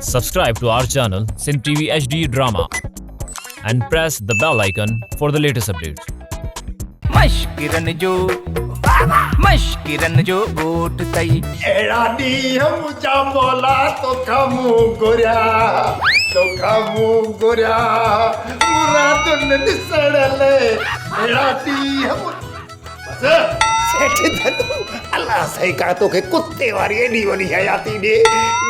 Subscribe to our channel Sindh TV HD Drama and press the bell icon for the latest updates. مشڪرن جو مشڪرن جو ڳوٺ اٿئي. اهڙا ڏينهن منهنجا مولا توکان مون گهريا توکان مون گهريا مرادن ڏسڻ لئه اهڙا ڏينهن بس سيٺ ڌنو الله سائين ڪا توکي ڪتي واري ايڏي وڏي حياتي ڏي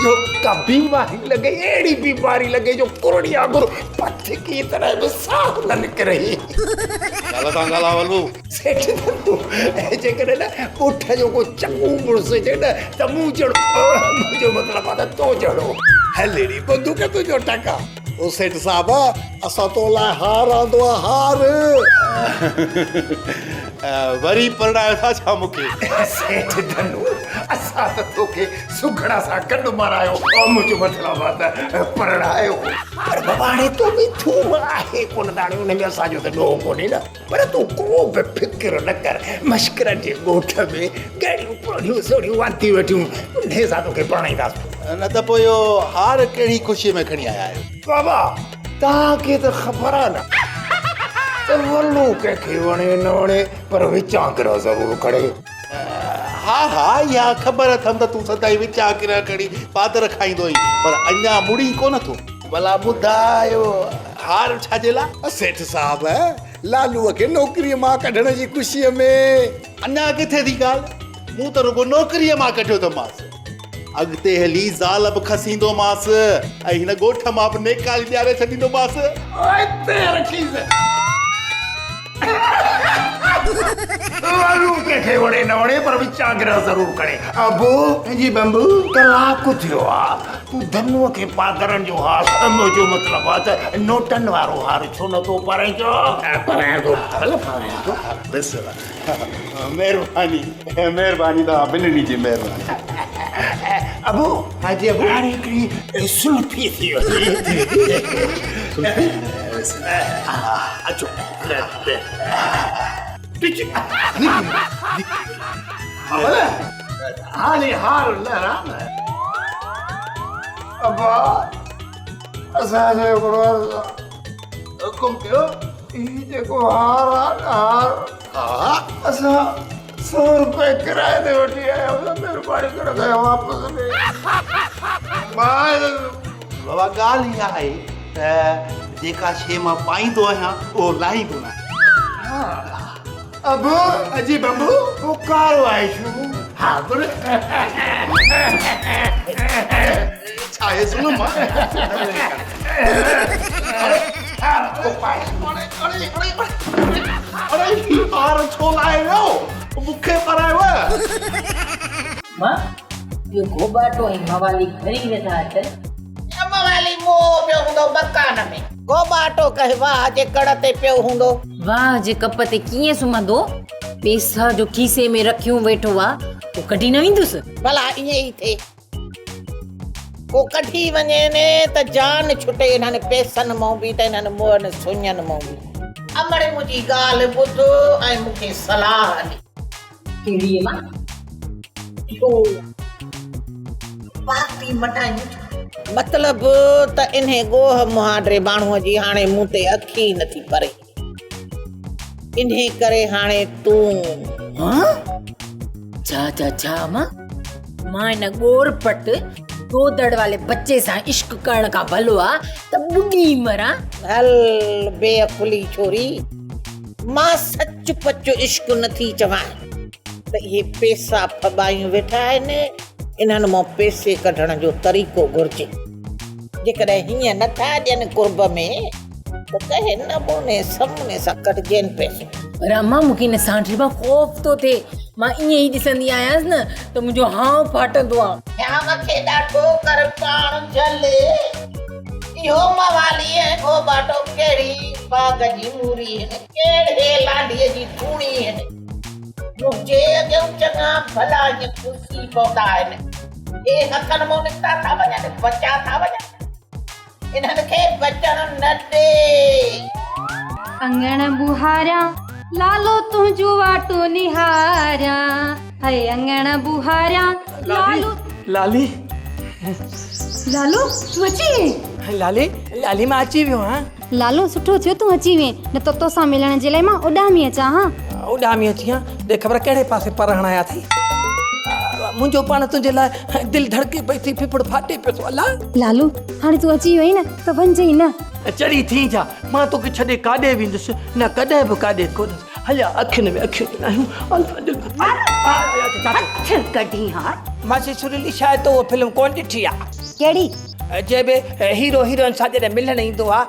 جو ڪا بيماري لڳي اهڙي بيماري لڳي جو ڪرڙي وانگر پٿڪي تڏهن به ساهه نه نڪرئي. ڳالهه تان ڳالهاء ولو. سيٺ ڌنو جيڪڏهن نه ڳوٺ جو ڪو چڱو مڙس هجي نه ته مون جهڙو منهنجو مطلب آ ته تو جهڙو. هل اڙي بندوق تنهنجو ٽڪا. او سيٺ صاحب اسان تو لاء هار آندو آ هار. وري پرڻايو ٿا ڇا مون کي؟ سيٺ ڌنو اسان ته توکي سگهڙا سان گڏ مارايو منهنجو مطلب آ ته پرڻايو. پر بابا هاڻي تو ۾ ٿوم آهي ڪونه ته هاڻي ان ۾ اسان جو ته ڏوهه ڪونهي نه. پر تون ڪو به فڪر نه ڪر مشڪرن جي ڳوٺ ۾ گهڻيون پوڙهيون سوڙهيون وانتيون ويٺيون انهي سان توکي پرڻائينداسون. نه ته پوء اهو هار ڪهڙي خوشيء ۾ کڻي آيا آهيو؟ بابا توهان کي ته خبر آهي نه ته ولو ڪنهن کي وڻي نه وڻي پر وچان گرهه ضرور کڻي. ها ها اها خبر اٿم ته تون سدائين وچان گرهه کڻي پادر کائيندو آهين پر اڃا مڙين ڪونه ٿو. ڀلا ٻڌاء اهو هار ڇا جي لاء؟ سيٺ صاحب لالوء کي نوڪريء مان ڪڍڻ جي خوشيء ۾. اڃا ڪٿي ٿي ڳالهه؟ مون ته رڳو نوڪريء مان ڪڍيو اٿمانس. اڳتي هلي زال به کسيندومانس ۽ هن ڳوٺ مان به نيڪالي ڏياري ڇڏيندومانس. اتي رکيس. ولو ڪنهن کي وڻي نه وڻي پر وچان گرهه ضرور کڻي. ابو جي بمبو ڪلاڪ ٿيو آ تون ڌنوء کي پادرن جو هار منهنجو مطلب آ ته نوٽن وارو هار ڇو نه ٿو پارائين چو. پارايان ٿو ڀلا پارايان ٿو. بس مهرباني مهرباني توهان ٻنهي جي مهرباني. ابو ها جي ابو هاڻي هڪڙي سلفي ٿي وڃي. سلفي؟ اچو. هاڻي هار لهرا نه. ابا اسان جو هڪڙو عرض آ. حڪم ڪيو. هي جيڪو هار آ نه هار. ها. اسان سو روپيه ڪرائي تي وٺي آيا آهيون مهرباني ڪري اسان کي واپس ڏي. بابا ڳالهه اها آهي ته جيڪا شيء مان پائيندو آهيان اهو لاهيندو نه آهيان. ابو اجي بمبو هو ڪارو آهي شو. ها پر ڇا هي ظلم آهي؟ اڙي هي هار ڇو لاهي ويو؟ مون کي پرايو. مان اهو گهوٻاٽو ۽ موالي گهر ئي نٿا اچن. اهو موالي موهه پيو هوندو مڪان ۾. گهوٻاٽو ڪنهن واهه جي ڪڙ تي پيو هوندو. واهه جي ڪپ تي ڪيئن سمهندو؟ پيسا جو کيسي ۾ رکيون ويٺو آ، ڪو ڪڍي نه ويندس. ڀلا ائين ئي ٿئي. ڪو ڪڍي وڃي ني ته جان ڇٽي انهن پيسن مئون به ته انهن موهن سڃن مئون به. امڙ منهنجي ڳالهه ٻڌ ۽ مون کي صلاح ڏي. ڪهڙي امان؟ اهو پارٽي مٽايون ڇا؟ مطلب ته انهي ڳوهه مهانڊي ماڻهوء جي هاڻي مون تي اک ئي نٿي پري. انهي ڪري هاڻي تون. ها؟ ڇا ڇا ڇا امان؟ مان ان ڳور پٽ گودڙ والي بچي سان عشق ڪرڻ کان ڀلو آ ته ٻڏي مران. هل بي عقلي ڇوري. مان سچ پچ عشق نه ٿي چوان ته اهي پيسا ڦٻايون ويٺا آهن، انهن مان پيسي ڪڍڻ جو طريقو گهرجي. جيڪڏهن هيئن نه ٿا ڏين قرب ۾ ته ڪنهن نموني سموني سان ڪڍجين پيسو. پر امان مون کي ان سانڍي مان خوف ٿو ٿئي. مان ائين ئي ڏسندي آهيانس نه ته منهنجو هانء ڦاٽندو آ. هيانء کي ڏاڍو ڪر پاڻ جهلي. اهو موالي ۽ گهوٻاٽو ڪهڙي باغ جي موري هن، ڪهڙي لانڍيء جي ٿوڻي هن. منهنجي اڳيئون چڱا ڀلا ائين ڦسي پوندا آهن. اهي هٿن مان نڪتا ٿا وڃن، بچا ٿا وڃن. انهن کي بچڻ نه ڏي. اڱڻ ٻوهاريان، لالو تنهنجون واٽون نهاريان، هي اڱڻ ٻوهاريان، لالو. لالي! لالو تون اچي وئين؟ لالي، لالي مان اچي ويو آهيان. لالو سٺو ٿيو تون اچي وئين، نه ته توسان ملڻ جي لاء مان اڏامي اچان ها. اڏامي اچين ها، ڏي خبر ڪهڙي پاسي پر هڻايا اٿئي. منهنجو پاڻ تنهنجي لاء دل ڌڙڪي پئي ٿي، ڦڦڙ ڦاٽي پيو ٿو الا. لالو هاڻي تون اچي وئين نه ته وڃجئين نه. چري ٿين ڇا، مان توکي ڇڏي ڪاڏي ويندس، نه ڪڏهن به ڪاڏي ڪونه. هليا اکين ۾ اکيون ملايون، الا دل. هٿ ڪڍي ها. ماسي سريلي شايد تو اها فلم ڪونه ڏٺي آ. ڪهڙي؟ جنهن ۾ هيرو هيروئن سان جڏهن ملڻ ايندو آ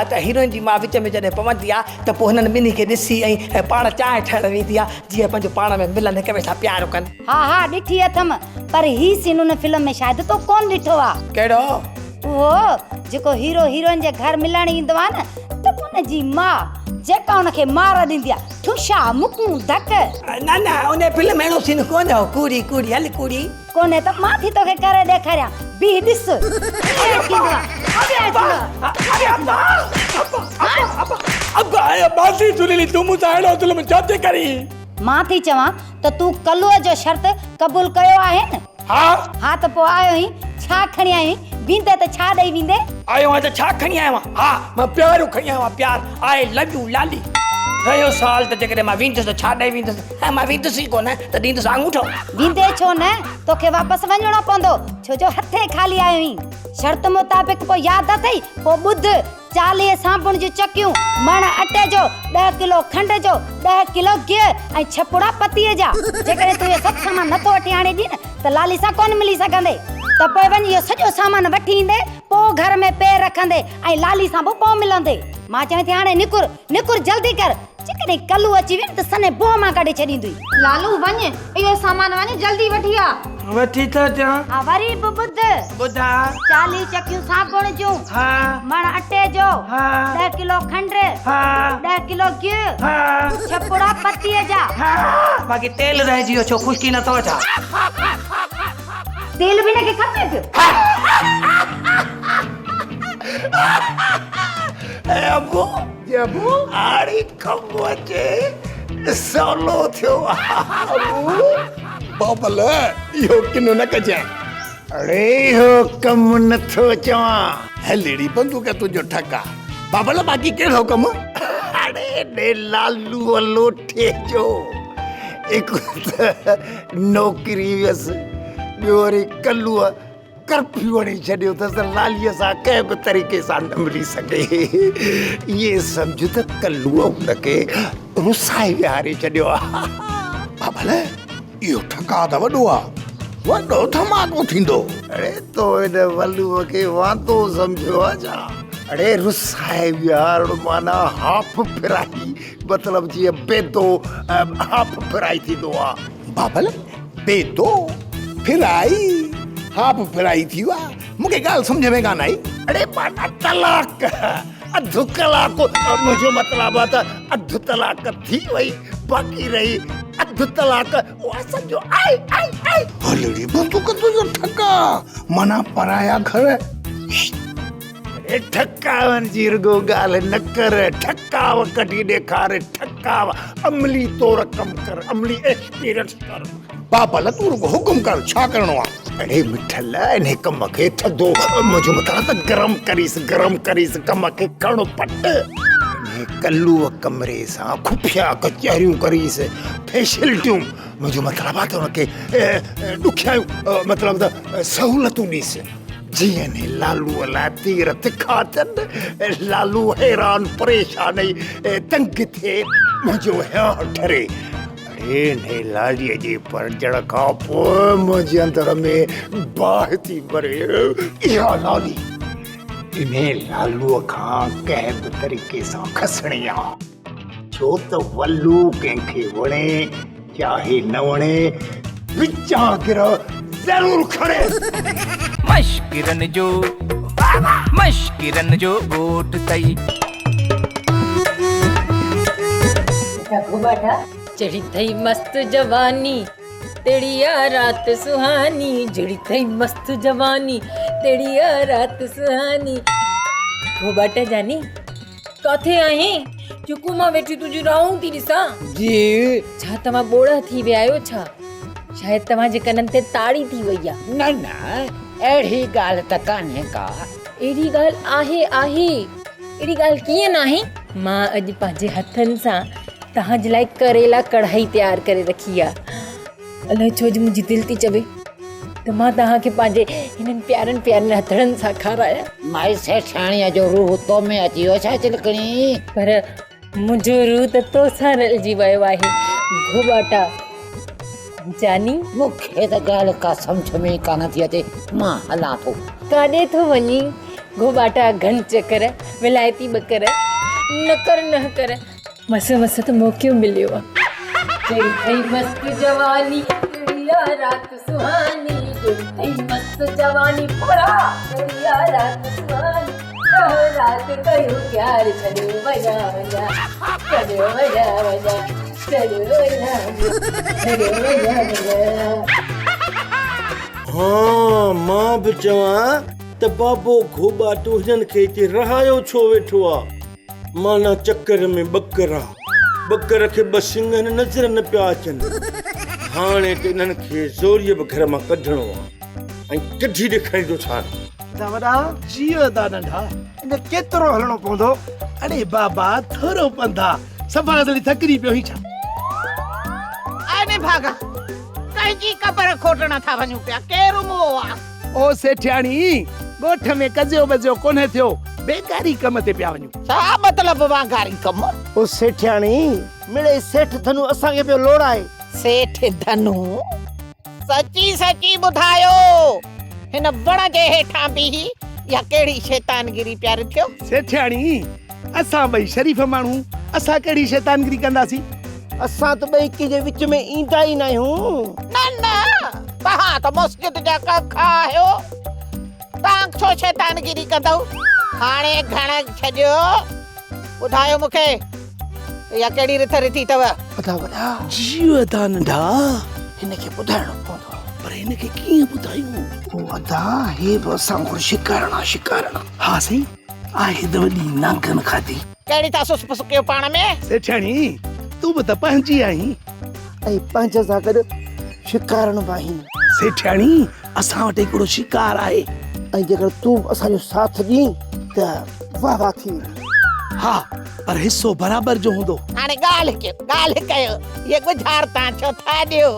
ته هيروئن جي ماء وچ ۾ جڏهن پوندي آ ته پوء هنن ٻنهي کي ڏسي ۽ پاڻ چانهه ٺاهڻ ويندي آ جيئن پنهنجو پاڻ ۾ ملن هڪ ٻئي سان پيار ڪن. ها ها ڏٺي اٿم پر هي سين ان فلم ۾ شايد تو ڪونه ڏٺو آ. ڪهڙو؟ اهو جيڪو هيرو هيروئن جي گهر ملڻ ايندو آ نه ته ان جي ماء جيڪا ان کي مار ڏيندي آ ٺونشا مڪون ڌڪ. نه نه ان فلم ۾ اهڙو سين ڪونه هو ڪوڙي ڪوڙي هل ڪوڙي. ڪونهي ته مان ٿي توکي ڪري ڏيکاريان بيهه ڏس ڪيئن ٿيندو آ ڪيئن ٿيندو آ. ابا اي ماسي سريلي تون مون سان اهڙو ظلم ڇو ٿي ڪرين. مان ٿي چوان ته تون ڪلوء جو شرط قبول ڪيو آهي نه؟ ها. ها ته پوء آيو آهين ڇا کڻي آيو آهين؟ ويندي ته ڇا ڏئي ويندي؟ آيو آهيان ته ڇا کڻي آيو آهيان؟ ها مان پيار کڻي آيو آهيان پيار آء لو يو لالي. رهيو سوال ته جيڪڏهن مان ويندس ته ڇا ڏئي ويندس؟ ها مان ويندس ئي ڪونه ته ڏيندس آڱوٺو. ويندي ڇو نه؟ توکي واپس وڃڻو پوندو ڇو جو هٿين خالي آيو آهين. شرط مطابق پوء ياد اٿئي؟ پوء ٻڌ. 40 صابڻ جون چڪيون، مڻ اٽي جو، 10 ڪلو کنڊ جو، 10 ڪلو گيهه ۽ ڇهه پڙا پتيء جا. جيڪڏهن تون اهو سڀ سامان نٿو وٺي آڻي ڏين ته لالي سان ڪونه ملي سگهندين. ته پوء وڃ اهو سڄو سامان وٺي ايندين، پوء گهر ۾ پير رکندين ۽ لالي سان به پوء ملندين. مان چوين ٿي هاڻي نڪر، نڪر جلدي ڪر. جيڪڏهن ڪلو اچي ويو نه ته سنهي بوهه مان ڪڍي ڇڏيندوئي. لالو وڃ، اهو سامان وڃ جلدي وٺي آ. وٺي ٿو اچان. ها وري به ٻڌ. ٻڌاء. 40 چڪيون صابڻ جون. ها. مڻ اٽي جو. ها. 10 ڪلو کنڊ. ها. 10 ڪلو گيهه. ها. 6 پڙا پتيء جا. ها. باقي تيل رهجي ويو ڇو خشڪي نه اٿو ڇا؟ تيل به هن کي کپي پيو. اي ابو. جي ابو. هاڻي ڪم اچي سولو ٿيو آ ابو. بابل اهو ڪن نه ڪجانء. اڙي اهو ڪم نه ٿو چوان. هلڙي بندوق تنهنجو ٺڪ آ. بابل باقي ڪهڙو ڪم؟ اڙي ڏي لالوء لوٺي جو هڪ ته نوڪري ويس ٻيو وري ڪلوء ڪرفيو هڻي ڇڏيو اٿس ته لاليء سان ڪنهن به طريقي سان نه ملي سگهي. ائين سمجهه ته ڪلوء هن کي رسائي ويهاري ڇڏيو آهي. بابل، اهو ٺڪاء ته وڏو آ. وڏو ڌماڪو ٿيندو. اڙي تو هن ولوء کي واندو سمجهيو آ ڇا؟ اڙي رسائي ويهارڻ معنيٰ هاف فرائي، مطلب جيئن بيدو هاف فرائي ٿيندو آ. بابل، بيدو فرائي هاف فرائي ٿي ويو آ، مون کي ڳالهه سمجهه ۾ ڪانه آئي. اڙي معنيٰ طلاق اڌ ڪلاڪ، منهنجو مطلب آ ته اڌ طلاق ٿي وئي، باقي رهي اڌ طلاق، اها سمجهو آئي آئي آئي. هلڙي بندوق تنهنجو ٺڪ آ، معنيٰ پرايا گهر. اڙي ٺڪاون جي رڳو ڳالهه نه ڪر، ٺڪاو ڪڍي ڏيکار، ٺڪاو عملي طور ڪم ڪر، عملي ايڪسپيرينس ڪر. بابل تون رڳو حڪم ڪر، ڇا ڪرڻو آ؟ اڙي مٺل انهي ڪم کي ٿڌو، منهنجو مطلب ته گرم ڪريس، گرم ڪريس ڪم کي کڻ پٽ. انهي ڪلوء ڪمري سان خفيه ڪچهريون ڪريس، فيسلٽيون، منهنجو مطلب آ ته ان کي ڏکيائيون، مطلب ته سهولتون ڏيس. جيئن ئي لالوء لاء تير تکا ٿين، لالو حيران پريشان ۽ تنگ ٿئي منهنجو هيانء ٺري. اڙي انهيء لاليء جي پرڻجڻ کان پوء منهنجي اندر ۾ باهه ٿي ٻري. اها لالي انهيء لالوء کان ڪنهن به طريقي سان کسڻي آ. ڇو ته ولو ڪنهن کي وڻي چاهي نه وڻي وچان گرهه ضرور کڻي. مشڪرن جو مشڪرن جو ڳوٺ ٿئي. چڙهي ٿئي مست جواني تيڙي آ رات سهاني جڙي ٿئي مست جواني تيڙي آ رات سهاني. گهوٻاٽا جاني ڪاٿي آهين؟ جيڪو مان ويٺي تنهنجي راهون ٿي ڏسان. جي. ڇا توهان ٻوڙا ٿي ويا آهيو ڇا؟ شايد توهان جي ڪنن تي تاڙي ٿي وئي آ. نه نه، اهڙي ڳالهه ته ڪانهي ڪا. اهڙي ڳالهه آهي آهي. اهڙي ڳالهه ڪيئن ناهي؟ مان اڄ پنهنجي هٿن سان توهان جي لاء ڪريلا ڪڙهائي تيار ڪري رکي آ. الائي ڇو جو منهنجي دل ٿي چوي ته مان توهان کي پنهنجي هنن پيارن پيارن هٿڙن سان کارايان. مائي سيٺياڻيء جو روح تو ۾ اچي ويو ڇا چلڪڻي؟ پر منهنجو روح ته توسان رلجي ويو آهي گهوٻاٽا جاني. مون کي ته ڳالهه ڪا سمجهه ۾ ئي ڪانه ٿي اچي، مان هلان ٿو. ڪاڏي ٿو وڃين گهوٻاٽا گهن چڪر، ولايتي ٻڪر، نه ڪر نه ڪر. مس مس ته موقعو مليو آ. چئي ٿئي مست جواني ڪهڙي آ رات سهاني چئي ٿئي مست جواني ڀورا ڪهڙي آ رات سهاني ڪهو رات ڪيو پيار ڇڏيو ويا وڃا ڇڏيو ويا وڃا ڇڏيو ويا وڃا ڇڏيو ويا وڃا. ها مان به چوان ته بابو گهوٻاٽو هنن کي هتي رهايو ڇو ويٺو آ. معنيٰ چڪر ۾ ٻڪر آ. ٻڪر کي ٻه سڱ آهن نظر نه پيا اچن. هاڻي ته انهن کي زوريء به گهر مان ڪڍڻو آ ۽ ڪڍي ڏيکاريندوسان. ادا وڏا. جيء ادا ننڍا. اڃا ڪيترو هلڻو پوندو؟ اڙي بابا ٿورو پنڌ آ. صفا اصلي ٿڪجي پيو هين ڇا؟ اي نڀاڳا! ڪنهن جي قبر کوٽڻ ٿا وڃون پيا؟ ڪير موئو آ؟ او سيٺياڻي! ڳوٺ ۾ قضيو بضيو ڪونهي ٿيو، بيگاري ڪم تي پيا وڃون. ڇا مطلب وانگاري ڪم؟ او سيٺياڻي! مڙئي سيٺ ڌنو اسان کي پيو لوڙائي. سيٺ ڌنو! سچي سچي ٻڌايو، هن وڻ جي هيٺان بيهي اها ڪهڙي شيطانگيري پيا رٿيو؟ سيٺياڻي! اسان ٻئي شريف ماڻهو، اسان ڪهڙي شيطانگيري ڪنداسين؟ اسان ته ٻئي ڪنهن جي وچ ۾ ايندا ئي ناهيون. نه نه، توهان ته مسجد جا ڪک آهيو، توهان ڇو شيطانگيري ڪندؤ؟ هاڻي گهڻ ڇڏيو، ٻڌايو مون کي ته اها ڪهڙي رٿ رٿي اٿو؟ ادا وڏا. جيء ادا ننڍا. هن کي ٻڌائڻو پوندو. پر هن کي ڪيئن ٻڌايون؟ او ادا، هي به اسان وانگر شڪارڻ آ، شڪارڻ. ها سائين، آهي ته وڏي نانگن کاڌي. ڪهڙي ٿا سس پس ڪيو پاڻ ۾؟ سيٺياڻي، تون به ته پنهنجي آهين. ۽ پنهنجي سان گڏ شڪارڻ به آهين. سيٺياڻي، اسان وٽ هڪڙو شڪار آهي. ۽ جيڪڏهن تون به اسان جو ساٿ ڏين ته واهه واهه ٿي ويندي. ها، پر حصو برابر جو هوندو. هاڻي ڳالهه ڪيو، ڳالهه ڪيو، هيء ڳجهار تان ڇو ٿا ڏيو؟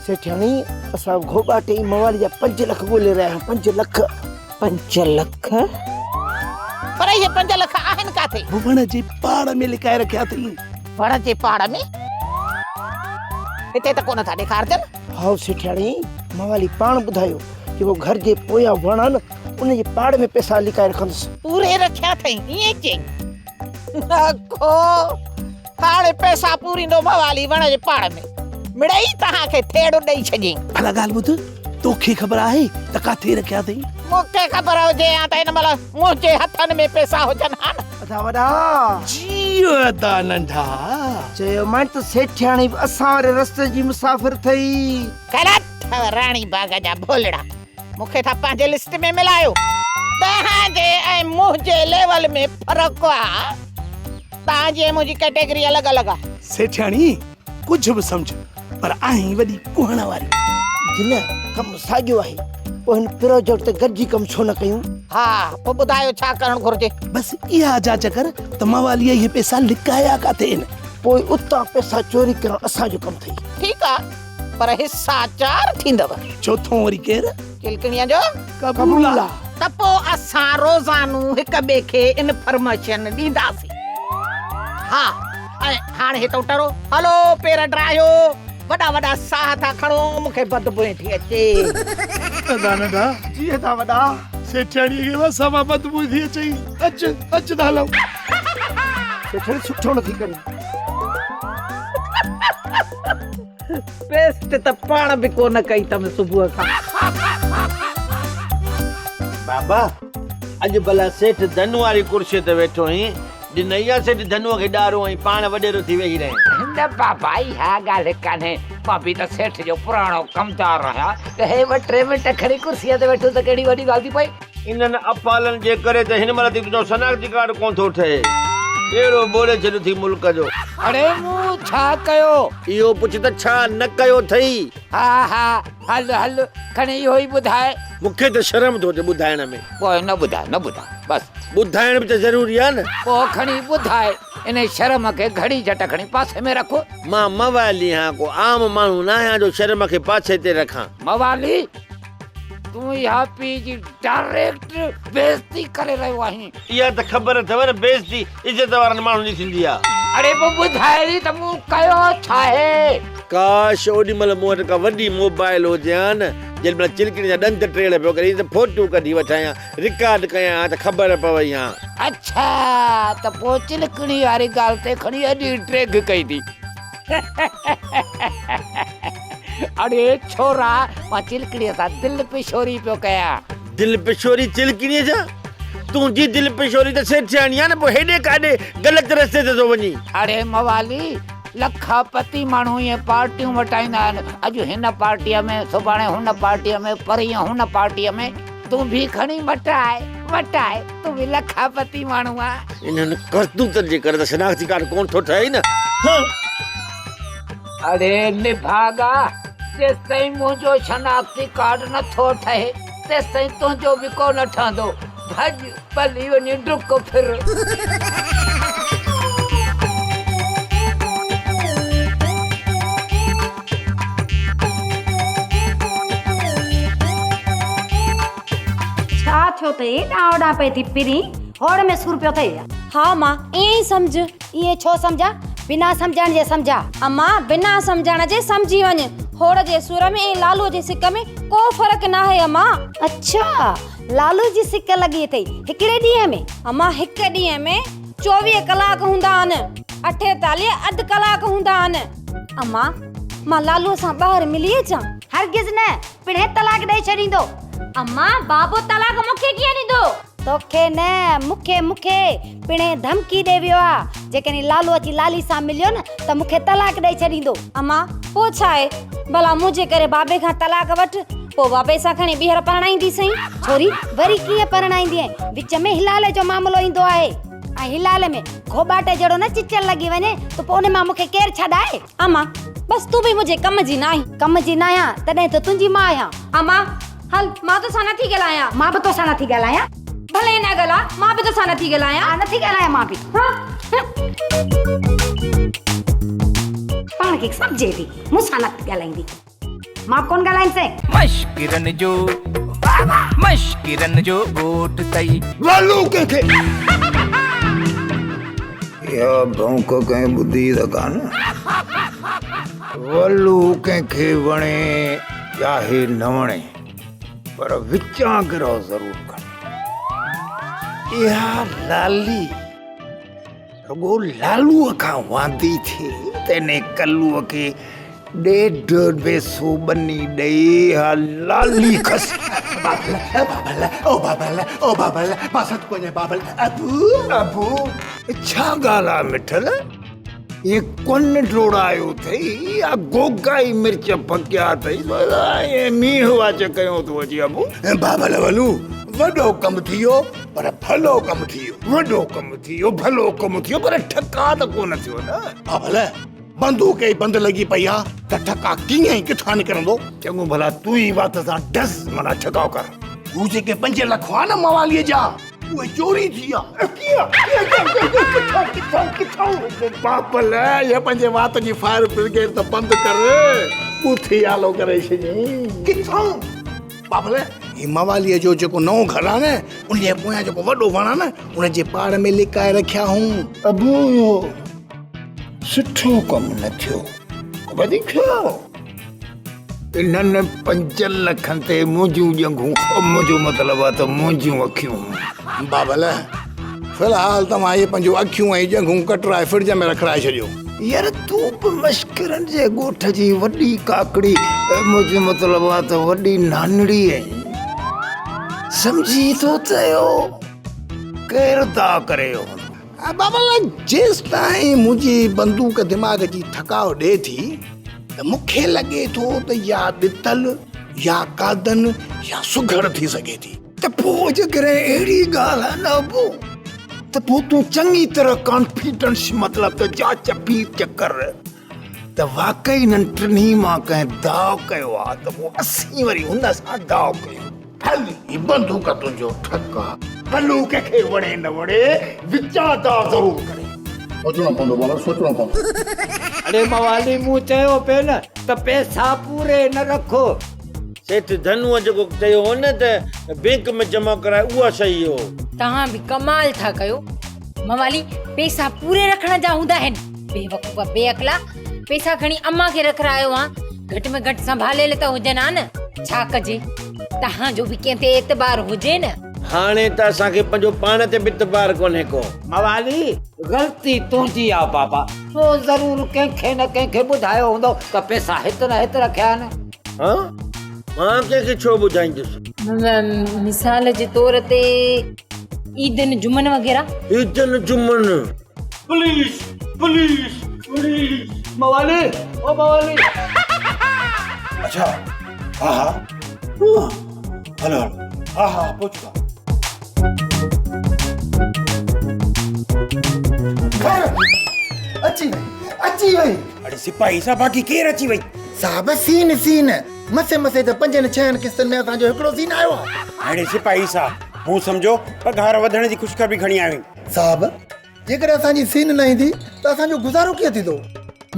سيٺياڻي، اسان گهوٻاٽي ۽ موالي جا پنج لک ڳولي رهيا آهيون، پنج لک. پنج لک؟ پر اهي پنج لک آهن ڪاٿي؟ وڻ جي پاڙ ۾ لڪائي رکيا اٿئي. وڻ جي پاڙ ۾؟ هتي ته ڪونه ٿا ڏيکارجن. هائو سيٺياڻي، موالي پاڻ ٻڌايو، جيڪو گهر جي پويان وڻ آهي نه، ان جي پاڙ ۾ پئسا لڪائي رکندس. پوري رکيا اٿئي، ائين چئين؟ نڪو، هاڻي پئسا پوريندو موالي وڻ جي پاڙ ۾. مڙئي توهان کي ٿيڙ ڏئي ڇڏيائين. ڀلا ڳالهه ٻڌ، توکي خبر آهي ته ڪاٿي رکيا اٿئي؟ مون کي خبر هجي ها ته هن مهل منهنجي هٿن ۾ پئسا هجن ها نه. ادا وڏا. جيء ادا ننڍا. چيومانء ته سيٺياڻي به اسان واري رستي جي مسافر اٿئي. غلط اٿو راڻي باغ جا ڀولڙا. مون کي ٿا پنهنجي لسٽ ۾ ملايو. توهان جي ۽ منهنجي ليول ۾ فرق آ. توهان جي ۽ منهنجي ڪيٽيگري الڳ الڳ آ. سيٺياڻي ڪجهه به سمجهه پر آهين وڏي ڪهڻ واري. جن ڪم ساڳيو آهي پوء هن پروجيڪٽ تي گڏجي ڪم ڇو نه ڪيون؟ ها پوء ٻڌايو ڇا ڪرڻ گهرجي؟ بس اها جاچ ڪر ته مواليء اهي پئسا لڪايا ڪاٿي آهن. پوء اتان پئسا چوري ڪرڻ اسان جو ڪم اٿئي. ٺيڪ آ پر حصا چار ٿيندو. چوٿون وري ڪير؟ چلڪڻيء جو؟ قبول آ. ته پوء اسان روزانو هڪ ٻئي کي انفرميشن ڏينداسين. ها ۽ هاڻ هتئون ٽرو. هلو پير ڊاهيو. وڏا وڏا ساهه ٿا کڻو. مون کي بدبوء ٿي اچي. ادا ننڍا. جي ادا وڏا. سيٺياڻيء کي به اسان مان بدبوء ٿي اچئي. اچ اچ ته هلون. سيٺياڻي سٺو نٿي ڪرين. پيسٽ ته پاڻ به ڪونه ڪئي اٿم صبح کان. بابا اڄ ڀلا سيٺ ڌنو واري ڪرسيء تي ويٺو آهين، ڏنئي يا سيٺ ڌنوء کي ڏارو ۽ پاڻ وڏيرو ٿي ويهي رهين. نه بابا اها ڳالهه ڪانهي، مان به ته سيٺ جو پراڻو ڪمدار آهيان ته هي ٻه ٽي منٽ کڻي ڪرسيء تي ويٺس ته ڪهڙي وڏي ڳالهه ٿي پئي. انهن افعالن جي ڪري ته هن مهل تائين تنهنجو شناختي ڪارڊ ڪونه ٿو ٺهي. ٻيڙو ٻوڙي ڇڏيو ٿي ملڪ جو. اڙي مون ڇا ڪيو؟ اهو پڇ ته ڇا نه ڪيو اٿئي؟ ها ها هل هل کڻي اهو ئي ٻڌاء. مون کي ته شرم ٿو اچي ٻڌائڻ ۾. پوء نه ٻڌاء نه ٻڌاء بس. ٻڌائڻ به ته ضروري آهي نه. پوء کڻي ٻڌاء. انهي شرم کي گهڙي جهٽ کڻي پاسي ۾ رک. مان موالي آهيان ڪو عام ماڻهو نه آهيان جو شرم کي پاسي تي رکان. موالي! تون اها پيء جي ڊائريڪٽ بيعزتي ڪري رهيو آهين. اها ته خبر اٿئو نه بيعزتي عزت وارن ماڻهن جي ٿيندي آهي. اڙي پوء ٻڌائي ته مون ڪيو ڇاهي؟ ڪاش اوڏي مهل مون وٽ ڪا وڏي موبائل هجي ها نه، جيڏي مهل چلڪڻي جا ڏند ٽيڙ پيو ڪرين ته فوٽو ڪڍي وٺان ها، رڪارڊ ڪيان ها ته خبر پوي ها. اڇا ته پوء چلڪڻي واري ڳالهه تي کڻي ايڏي ڊيگهه ڪئي ٿي. اڙي ڇورا مان چلڪڻيء سان دل پشوري پيو ڪيان. دل پشوري چلڪڻيء سان؟ تنهنجي دل پشوري ته سيٺياڻي آ نه پوء هيڏي ڪاڏي غلط رستي تي ٿو وڃين. اڙي موالي لکاپتي ماڻهو ائين پارٽيون وٽائيندا آهن اڄ هن پارٽيء ۾ سڀاڻي هن پارٽيء ۾ پرينء هن پارٽيء ۾. تون به کڻي مٽاء مٽاء تون به لکاپتي ماڻهو آ. انهن ڪرتوتن جي ڪري ته شناختي ڪارڊ ڪونه ٿو ٺهي نه. اڙي نڀاڳا جيستائين منهنجو شناختي ڪارڊ نه ٿو ٺهي تيستائين تنهنجو به ڪو نه ٺهندو. ڀڄ ڀلي وڃي ڊڪ ڦر. ڇا ٿيو اٿئي هيڏانهن هوڏانهن پئي ٿي پرين، هوڙ ۾ سور پيو اٿئي ڇا؟ ها مان ائين ئي سمجهه. ائين ڇو سمجهان؟ بنا سمجهڻ جي سمجهان. امان بنا سمجهڻ جي سمجهي وڃ، هوڙ جي سور ۾ ۽ لالوء جي سڪ ۾ ڪو فرق ناهي امان. اڇا لالو جي سڪ لڳي اٿئي هڪڙي ڏينهن ۾؟ امان هڪ ڏينهن ۾ 24 ڪلاڪ هوندا آهن، 48 اڌ ڪلاڪ هوندا آهن. امان مان لالوء سان ٻاهر ملي اچان؟ هرگز نه، پڻهين طلاق ڏئي ڇڏيندو. امان بابو طلاق مون کي ڪيئن ڏيندو؟ توکي نه، مون کي، مون کي. پڻهين ڌمڪي ڏئي ويو آ، جيڪڏهن لالو اچي لالي سان مليو نه ته مون کي طلاق ڏئي ڇڏيندو. امان پوء ڇا آهي، ڀلا منهنجي ڪري بابي کان طلاق وٺ، پوء بابي سان کڻي ٻيهر پرڻائينديسين. ڇوري وري ڪيئن پرڻائيندينء، وچ ۾ حلالي جو معاملو ايندو آهي ۽ حلالي ۾ گهوٻاٽي جهڙو نه چچل لڳي وڃي ته پوء ان مان مون کي ڪير ڇڏائي. امان بس تون به منهنجي ڪم جي ناهين. ڪم جي ناهيان تڏهن ته تنهنجي ماء آهيان. امان هل مان توسان نٿي ڳالهايان. مان به توسان نٿي ڳالهايان. ڀلي نه ڳالهاء مان به توسان نٿي ڳالهايان. ها نٿي ڳالهايان مان به. پاڻ کي سمجهي ٿي مون سان نٿي ڳالهائيندي. مان به ڪونه ڳالهائيندسين. مشڪرن جو مشڪرن جو ڳوٺ اٿئي. والو ڪنهن کي. اها ڀونڪ ڪنهن ٻڌي ته ڪانه. ولو ڪنهن کي وڻي چاهي نه وڻي پر وچان گرهه ضرور کڻي. اها لالي رڳو لالوء کان واندي ٿي ته انهي ڪلوء کي ڏيڍ بيسو ٻني ڏئي اها لالي کسي. بابل بابل او بابل او بابل مان صدقو وڃان بابل ابو ابو ڇا ڳالهه آ مٺل ائين ڪن ڊوڙايو اٿئي يا گوگائي مرچ ڦڪيا اٿئي ائين مينهن واچ ڪيو ٿو اچي ابو. بابل ولو وڏو ڪم ٿي ويو پر ڀلو ڪم ٿي ويو. وڏو ڪم ٿي ويو ڀلو ڪم ٿي ويو پر ٺڪاء ته ڪونه ٿيو نه. بابل بندوق ئي بند لڳي پئي آ ته ٺڪاء ڪيئن ۽ ڪٿان نڪرندو؟ چڱو ڀلا تون ئي وات سان ڊس معنيٰ ٺڪاء ڪر. هو جيڪي 5 لک هئا نه مواليء جا اهي چوري ٿي ويا. ڪيئن؟ ڪٿان ڪٿان ڪٿان؟ بابل اها پنهنجي وات جي فائر برگيڊ ته بند ڪر ٻوٿي آلو ڪري ڇڏيئين. ڪٿان؟ بابل هي مواليء جو جيڪو نئون گهر آ نه ان جي پويان جيڪو وڏو وڻ آ نه ان جي پاڙ ۾ لڪائي رکيا هئون. ابو اهو سٺو ڪم نه ٿيو. وڌيڪ ڇو؟ انهن 5 لکن تي منهنجون ڄنگهون، منهنجو مطلب آ ته منهنجون اکيون. بابل، في الحال توهان اهي پنهنجون اکيون ۽ ڄنگهون ڪٽرائي فرج ۾ رکرائي ڇڏيو. يار تون به مشڪرن جي ڳوٺ جي وڏي ڪاڪڙي، منهنجو مطلب آ ته وڏي نانڙي آهين. سمجهين ٿو ته اهو ڪير داء ڪري ويو هوندو. بابل، جيستائين منهنجي بندوق دماغ جي ٺڪاء ڏئي ٿي ته مون کي لڳي ٿو ته يا ڏتل يا قادن يا سگهڙ ٿي سگهي ٿي. ته پوء جيڪڏهن اهڙي ڳالهه آهي نه ابو، ته پوء تون چڱي طرح ڪانفيڊنس مطلب ته جاچ پيچ ڪر ته واقعي انهن ٽنهي مان ڪنهن داء ڪيو آ ته پوء اسين وري هن سان داء ڪيون. هل هي بندوق تنهنجو ٺڪ آ. بلو ڪنهن کي وڻي نه وڻي وچان داء ضرور ڪري. سوچڻو پوندو بابا سوچڻو پوندو. اڙي موالي مون چيو پئي نه ته پئسا پوري نه رک. سيٺ ڌنوء جيڪو چيو هو نه ته بينڪ ۾ جمع ڪرائي اها صحيح هو. توهان به ڪمال ٿا ڪيو موالي پئسا پوري رکڻ جا هوندا آهن بيوقوف بي عقلا پئسا کڻي امان کي رکرايو هان گهٽ ۾ گهٽ سنڀاليل ته هجن ها نه ڇا ڪجي توهان جو به ڪنهن تي اعتبار هجي نه. هاڻي ته اسان کي پنهنجو پاڻ تي به اعتبار ڪونهي ڪو. موالي غلطي تنهنجي آ بابا تو ضرور ڪنهن کي نه ڪنهن کي ٻڌايو هوندو ته پئسا هت نه هت رکيا آهن. ها؟ مان ڪنهن کي ڇو ٻڌائيندس؟ مثال جي طور تي عيدن جمعن وغيره. عيدن جمعن. پليز پليز پليز موالي او موالي. اڇا ها ها هلو هلو ها ها پهچ ٿا. اچي وئي اچي وئي. اڙي سپاهي صاحب باقي ڪير اچي وئي؟ صاحب سين سين مسي مسي ته پنجن ڇهن قسطن ۾ اسان جو هڪڙو سين آيو آهي. اڙي سپاهي صاحب مون سمجهيو پگهار وڌڻ جي خوشخبري کڻي آيو آهين. صاحب جيڪڏهن اسان جي سين نه ايندي ته اسان جو گذارو ڪيئن ٿيندو؟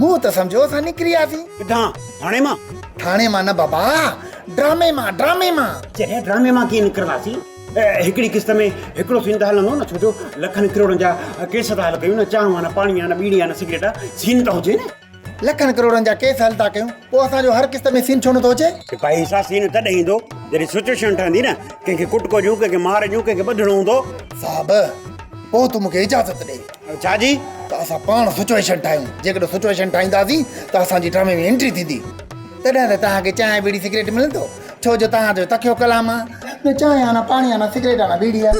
مون ته سمجهيو اسان نڪري وياسين. ڪٿان؟ ٿاڻي مان؟ ٿاڻي مان نه بابا، ڊرامي مان، ڊرامي مان. چريا ڊرامي مان ڪيئن نڪرنداسين؟ هڪڙي قسط ۾ هڪڙو سين ته هلندو نه، ڇو جو لکن ڪروڙن جا ڪيس ٿا حل ڪيون نه، چانهه آ نه پاڻي آ نه ٻيڙي آ نه سگريٽ آ، سين ته هجي نه. لکن ڪروڙن جا ڪيس حل ٿا ڪيون، پوء اسان جو هر قسط ۾ سين ڇو نٿو اچي؟ سپاهي صاحب سين تڏهن ايندو جڏهن سچوئيشن ٺهندي نه، ڪنهن کي ڪٽڪو ڏيون، ڪنهن کي مار ڏيون، ڪنهن کي ٻڌڻو هوندو. صاحب پوء تون مون کي اجازت ڏي. ڇا جي؟ ته اسان پاڻ سچوئيشن ٺاهيون، جيڪڏهن سچوئيشن ٺاهينداسين ته اسان جي ڊرامي ۾ انٽري ٿيندي، تڏهن ته توهان کي چانهه ٻيڙي سگريٽ ملندو، ڇو جو توهان جو تکيو ڪلام آ، نه چانهه آ نه پاڻي آ نه سگريٽ آ نه ٻيڙي آ.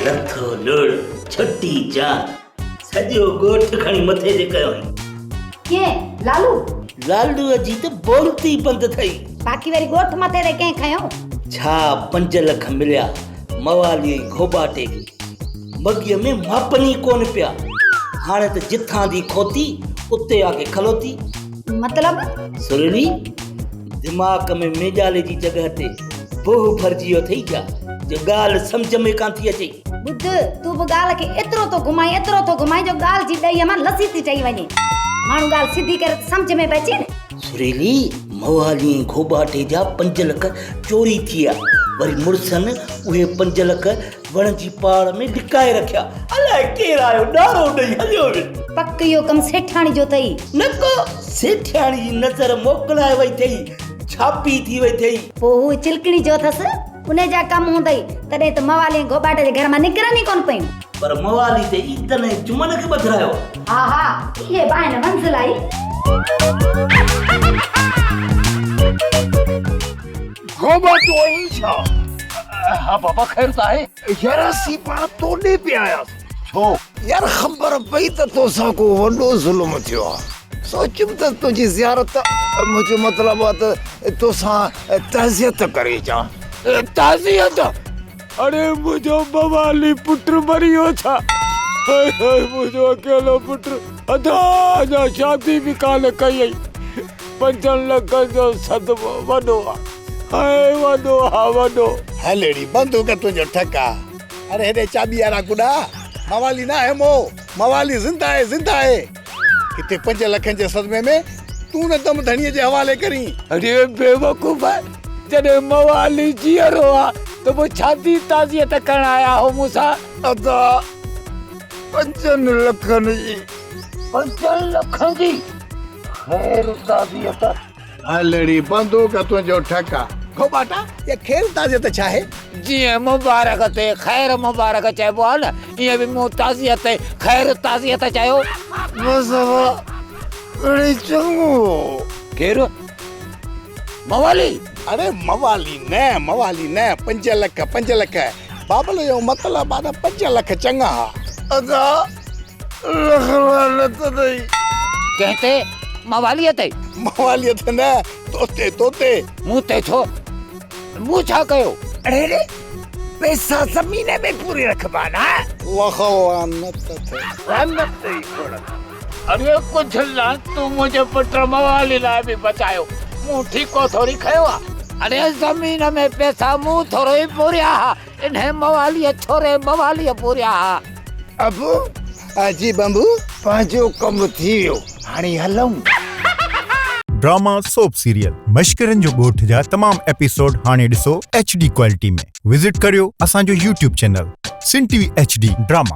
لٿو لڙ، ڇٽي جان، سڄو ڳوٺ کڻي مٿي تي ڪيو هئين. ڪيئن لالو؟ لالوء جي ته بولتي بند ٿئي. باقي وري ڳوٺ مٿي تي ڪنهن کنيو؟ ڇا 5 لک مليا موالي ۽ گهوٻاٽي کي. مڳيء ۾ ماپن ئي ڪونه پيا. هاڻي ته جٿان the کوتي اتي آ کي کلوتي. مطلب؟ سريلي، دماغ ۾ ميڄالي جي جڳهه تي بوهه ڀرجي ويو اٿئي ڇا جو ڳالهه سمجهه ۾ ڪانه ٿي اچئي. ٻڌ، تون به ڳالهه کي ايترو ٿو گهمائين، ايترو ٿو گهمائين جو ڳالهه جي ڏهيء مان لسي ٿي ٺهي وڃي. ماڻهو ڳالهه سڌي ڪري ته سمجهه ۾ به اچي نه. سريلي، موالي ۽ گهوٻاٽي جا 5 لک چوري ٿي ويا. وري مڙسن اهي 5 لک وڻ جي پاڙ ۾ لڪائي رکيا. الائي ڪير آيو ڏارو ڏئي هليو ويو. پڪ اهو ڪم سيٺياڻي جو اٿئي. نه ڪو سيٺياڻي جي نظر موڪلائي وئي اٿئي، ڇاپي ٿي وئي اٿئي. پوء هو چلڪڻي جو اٿس، انهي جا ڪم هوندئي، تڏهن ته موالي ۽ گهوٻاٽي جي گهر مان نڪرن ئي ڪونه پيون. پر موالي تي عيدن ۽ جمعن کي ٻڌرايو آ. ها ها، اهي به آهن منزلائي. گهوٻاٽو آهين ڇا؟ ها بابا خير ته آهي. يار اسين پاڻ توڏي پيا آياسين. ڇو؟ يار خبر پئي ته توسان ڪو وڏو ظلم ٿيو آ. سوچيم ته تنهنجي زيارت منهنجو مطلب آ ته توسان تعزيت ڪري اچان. تعزيت؟ اڙي منهنجو موالي پٽ مري ويو ڇا؟ هاء هاء منهنجو اڪيلو پٽ ادا اڃا شادي به ڪانه ڪئي اٿئي. 5 لکن جو صدمو وڏو آ. هاء وڏو آ وڏو. هل اڙي بندوق تنهنجو ٺڪ آ. اڙي هيڏي چاٻي وارا گڏا، موالي ناهي مئو، موالي زنده آهي زنده آهي. ڪٿي 5 لکن جي صدمي ۾ تون نه دم ڌڻيء جي حوالي ڪرين. اڙي بيوقوف، جڏهن موالي جيئرو آ ته پوء ڇا ٿي تعزيت ڪرڻ آيا هو مون سان؟ ادا 5 لکن جي. 5 لکن جي خير تعزيت. هل اڙي بندوق تنهنجو ٺڪ آ. گهوٻاٽا، اها خير تعزيت ڇا آهي؟ جيئن مبارڪ تي خير مبارڪ چئبو آهي نه، ائين به مون تعزيت تي خير تعزيت چيو. بس ابا، اڙي چڱو. ڪير؟ موالي؟ اڙي موالي نه، موالي نه، 5 لک، 5 لک. بابل جو مطلب آ ته 5 لک چڱا ها. ادا، لک لعنت اٿئي. ڪنهن تي؟ مواليء تي؟ مواليء تي نه، توتي، توتي. مون تي ڇو؟ مون ڇا ڪيو؟ اڙي ري، پئسا زمين ۾ پوري رکبا نه. لک لعنت اٿئي. لعنت ئي کوڙ. اڙي ڪجهه نه، تون منهنجي پٽ موالي لاء به بچايو. مون ٺيڪو ٿوري کنيو آ. اڙي زمين ۾ پئسا مون ٿورو ئي پوريا ها. انهيء مواليء ڇوري مواليء پوريا ها. ابو، جي بمبو، پنهنجو ڪم ٿي ويو، هاڻي هلون. ڊراما سوپ سيريل مشڪرن جو ڳوٺ جا تمام ايپيسوڊ هاڻي ڏسو ايڇ ڊي ڪوالٽي ۾ وزٽ ڪريو اسان جو YouTube channel Sindh T V H D drama.